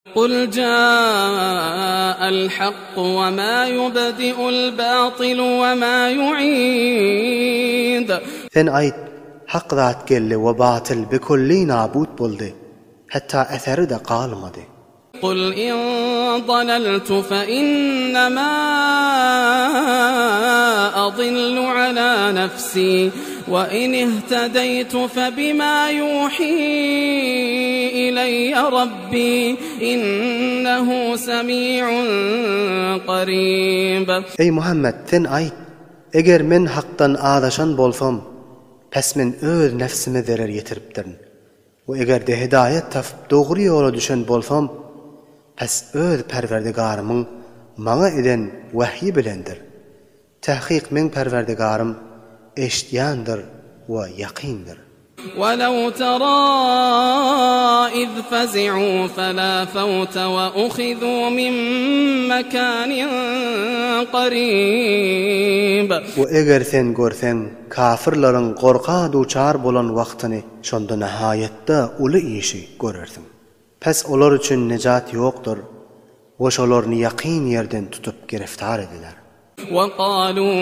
Kul ja'al hakku we ma yubdi'ul batylu we ma yu'id. Sen aýt, Hak zat geldi we batyl bikulli nabut boldy, hatda eseri-de galmady. Kul in dalaltu fe innema adillu ala nefsi we in ihtedeytu fe bima yuhi ileyye rabbi innehu semi'un qarib. Eý Muhammet, sen aýt, Eger men hakdan azaşan bolsam, pes men öz nefsime zerer ýetiripdirin. We eger-de hidaýat tapyp dogry ýola düşen bolsam, pes öz Perwerdigarymyň maňa eden wahýi bilendir. Tahkyk meň Perwerdigarym eşidýändir we ýakyndyr. Welew tara iz fezi'u fela fewte we uhizu min mekanin qarib. We eger sen görseň kafyrlaryň gorka duçar bolan wagtyny şonda nahaýatda uly işi görersiň. Pes olar üçin nejat ýokdur we şolaryny ýakyn ýerden tutup giriftar ediler. وَقَالُوا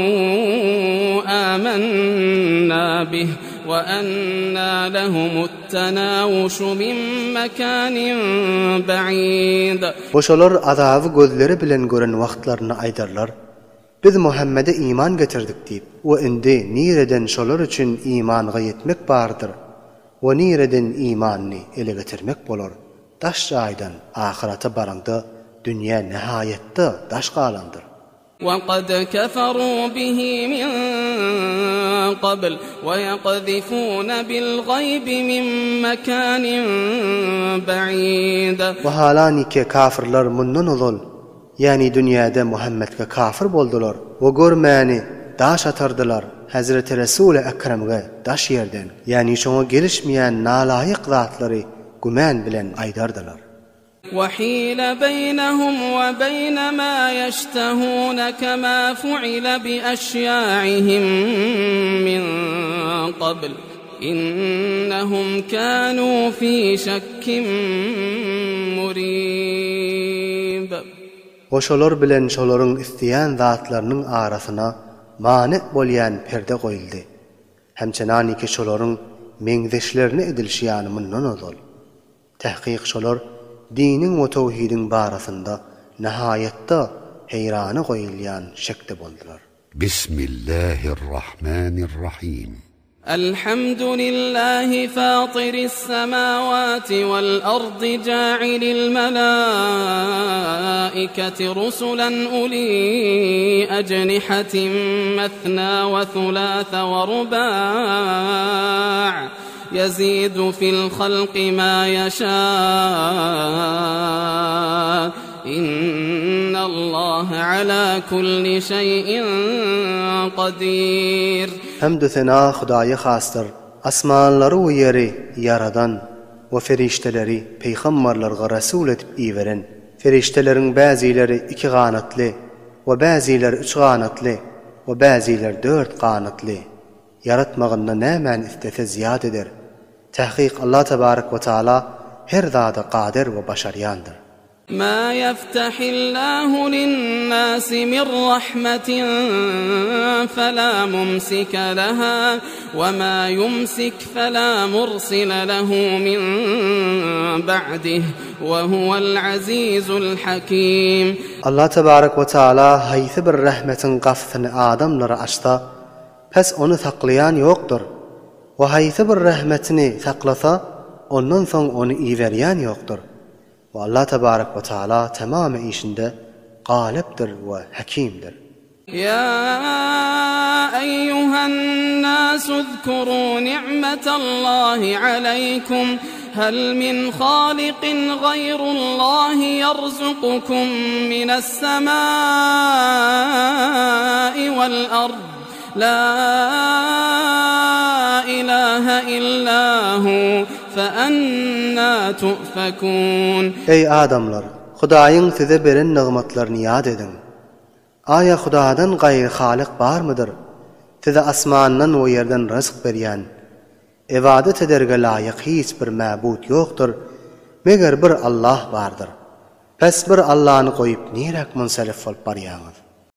آمَنَّا بِهِ وَأَنَّىٰ لَهُمُ التَّنَاوُشُ مِن مَّكَانٍ بَعِيدٍ. We şolar azaby gözleri bilen gören wagtlarynda aýdarlar, Biz Muhammede iman getirdik diýip, we indi nireden şolar üçin imanga ýetmek bardyr we nireden imanyny ele getirmek bolar, daş jaýdan ahyrata baraňda dünýä nihaýatda daş galandyr. وَقَدْ كَفَرُوا بِهِ مِن قَبْلُ وَيَقْذِفُونَ بِالْغَيْبِ مِن مَّكَانٍ بَعِيدٍ. Wahalaniki kafyrlar mundan ozal Ýagny dünýäde Muhammetge kafyr boldular we görmäni daş atardylar, Hezreti Resuly Ekremge daş ýerden, ýagny şoňa gelişmeýän nalaýyk zatlary gümän bilen aýdardylar. وَحِيلَ بَيْنَهُمْ وَبَيْنَ مَا يَشْتَهُونَ كَمَا فُعِلَ بِأَشْيَاعِهِم مِّن قَبْلُ إِنَّهُمْ كَانُوا فِي شَكٍّ مُّرِيبٍ. We şolar bilen şolaryň isleýän zatlarynyň arasyna many bolýan perde goýuldy. Hemçenaniki şolaryň meňzeşlerine edilişi ýaly mundan ozal. Tahkyk şolar diniň we towhidiň barasynda nihaýatda heýrana goýulýan şekde boldular. Bismillahirrahmanirrahim. Elhamdülillahi fatiris semawati wal ardy ja'ilil melaiketi rusulan uli ejnihatin methna we thulatha we ruba' ýezidu fil halki ma ýeşa Innallaha ala kulli şeýin kadir. Hamdu-sena Hudaýa hasdyr, asmanlary we ýeri ýaradan we perişdeleri peýgambarlarga resul edip iberen. Perişdeleriň bäzileri iki ganatly we bäzileri üç ganatly we bäzileri dört ganatly. Ýaratmagynda nämäni islese zyýat eder. Tahkyk Allah tebarek we taala her zada kader we başarýandyr. Ma ýeftahillahu linnasi min rahmetin fela mumsike leha we ma ýumsik fela mursile lehu min ba'dih we huwel azizul hakim. Allah tebarek we taala haýsy bir rahmetiň gapysyny adamlara açsa, Pes ony saklaýan ýokdur. We haýsy bir rehmetini saklasa, ondan soň ony iberýän ýokdur. We Allah tebarek we taala tamamy işinde galypdyr we hekimdir. Ýa eýýuhan-nasu uzkuru ni'metallahi aleýkum, hel min halikin gaýrullahi ýerzukukum minas-semai wal-ard. La ilahe illa hu fe enna tu'fekun. Eý adamlar! Hudaýyň size beren nygmatlaryny ýat ediň. Aýa Hudadan gaýry Halyk barmydyr, size asmandan we ýerden ryzk berýän? Ybadat ederge laýyk hiç bir mäbut ýokdur, meger bir Allah bardyr. Pes bir Allany goýup niräk munsarif bolup barýaňyz?